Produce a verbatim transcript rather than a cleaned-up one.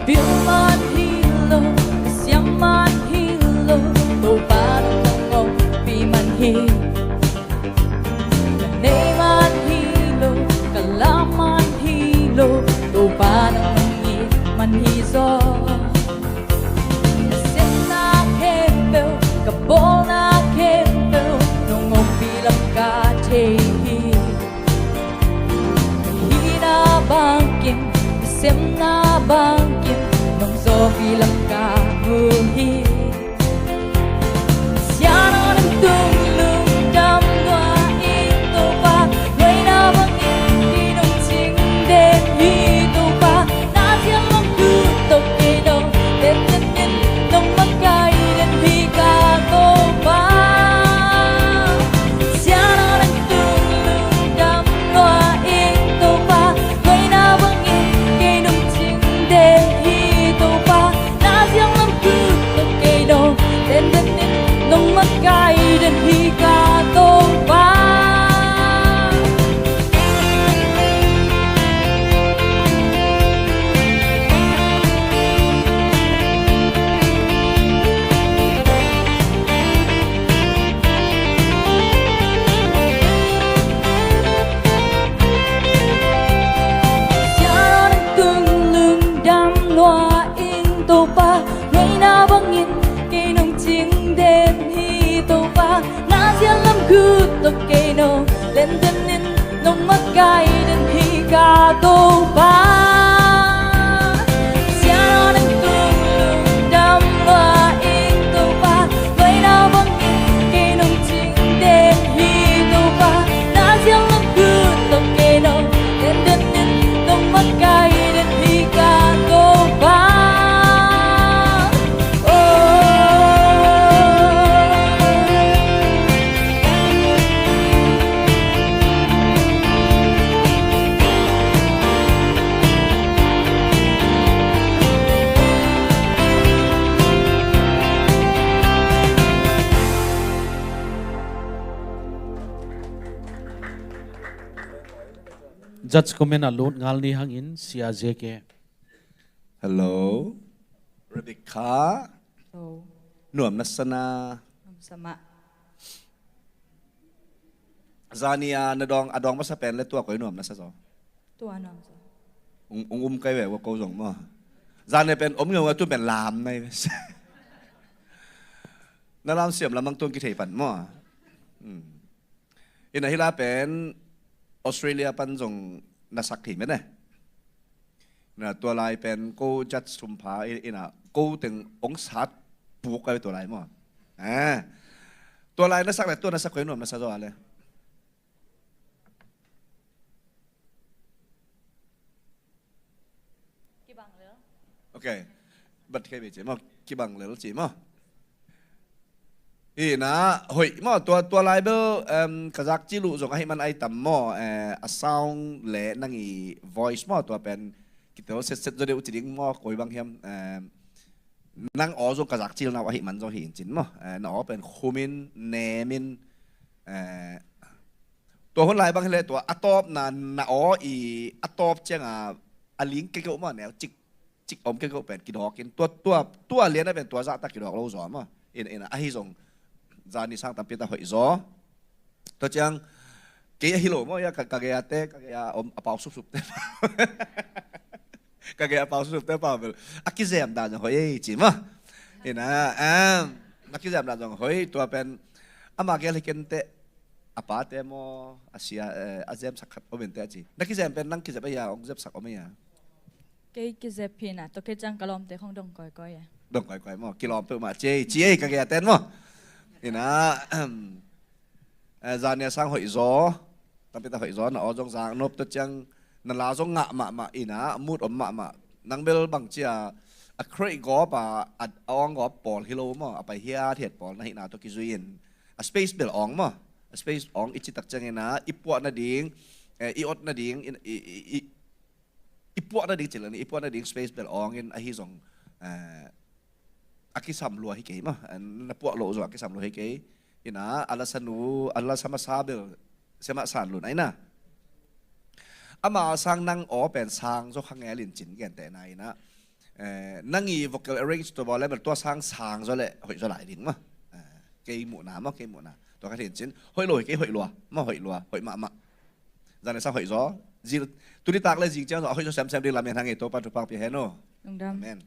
Pil man hi lo, siam man hi lo, Topa nong hong ompih man hi. Ka nei man hi lo, ka lam man hi lo, Topa nong hong it man hi zaw. Ka sepna khempeuh, ka bawlna khempeuh, nong ompih lam ka thei hi. Ka hihna bangkim, ka sepna bangkim, nong zawhpih lam ka mu hi. Siangtho nang tung lungdam lua ing Topa, huaina bangin kei nong cing den hi Topa, na zial lam khut tawh kei nong den den in, nong makaih den hi ka Topa. Siangtho nang tung lungdam lua ing Topa, huaina bangin kei nong cing den hi Topa, na zial lam khut tawh kei nong den den in, nong makaih den hi ka Topa. Siangtho nang tung lungdam lua ing Topa, huaina bangin kei nong cing den hi Topa, na zial lam khut tawh kei nong den den in, nong makaih den hi ka Topa. Siangtho nang tung lungdam lua ing Topa, huaina bangin kei nong cing den hi Topa, na zial lam khut tawh kei nong den den in, nong makaih den hi ka Topa. Oh. Judge comment ah lut ngal ni hangin, Sia J K. Hello. Rebecca. Hello. Nuam na sa na. Nuam sa mah. Zani a na dawng, a dawng masa pen le tua koi nuam na sa zaw? Tua nuam zaw. Ung, ung um kai ve ua ko zong maw. Zani pen om ngeungeu, tu pen lam nai ve. Na lam siam lamang tuang kithei pan maw. Hmm. Ina hila pen Australia pan zong na sak thei mene. Na tua lai pen ko judge thum pha i-, ina ko teng ong sat puk kai tua lai maw. Eh. Tua lai na sak le tua na sak koi nuam na sa zaw a le? Kibang lel. Ok. Bat khe be ci maw. Kibang lel ci maw. Ina hoih maw, tua, tua lai bel, em, ka zak ci luh zong ahi man ai tam maw, eh, a sound le nang i voice maw, tua pen kitel setset zaw deuh ci ding maw, koi bang hiam, em, nang aw zong ka zak cil nau ahi man zong hi in cin maw, eh, na aw pen khumin nemin, eh, tua hun lai bang hileh tua a tawpna na aw i a tawp cianga a ling kekeuh maw, neu cik cik om kekeuh pen kidawk in tua, tua, tua lian a pen tua zahtak kidawk lo zaw maw. Ina, ina, ahi zong zani sang tampi ta hoih zaw. Tua ciang kei ahi lo maw, ia ka, ka gei a te, ka gei a om a pau supsup te. Ka gei a pau supsup te pau bel a kizem dan zong hoih ei ci maw. Ina, em, a kizem dan zong hoih, tua pen ama gel hi ken te, a pa te maw, a sia, eh, a zem sak khat om in te a ci. Na kizem pen nang kizep a ia, ong zep sak om a ia? Kei kizep hi na, tua kei ciang ka lawmte khong dong koikoi e. Dong koikoi maw, kilawm peuhmah ci ei, ci ei ka gei a ten maw. Ina, eh, zania sang hoih zaw, tampi ta hoih zaw, na aw zong zang nop tua ciang, na la zong ngah mahmah ina, mut om mahmah. Nang bel bang cia, a create gawp a, a awng gawp pawl hi lo maw, a pai hiat hiat pawl na hihna tua kizui in. A space bel awng maw, a space awng i citak ciang ina, i puah nading, eh, i ot nading, i, i, i, i, i puah nading cil, i puah nading space bel awng in ahi zong, eh, a kisam lua hi kei maw, eh, na puah loh zong a kisam lua hi kei. Ina, a lasa nu, a lasa masa bel, siamah san lun a ina. Ama sang nang aw pen sang zaw kha ngel in cin gentehna ina. Eh, nang i vocal arrange tua bawl leh tua sang sang zaw leh hoih zaw lai ding maw. Eh, kei muhna maw, kei muhna. Tua ka theih cin hoih lo hi kei, hoih lua maw, hoih lua, hoih mahmah. Zan leh sang hoih zaw. Zing, tuni tak leh zing ciang zaw a hoih zaw semsem ding lam en hang ei, Topa thupha pia hen aw. Lungdam. Amen.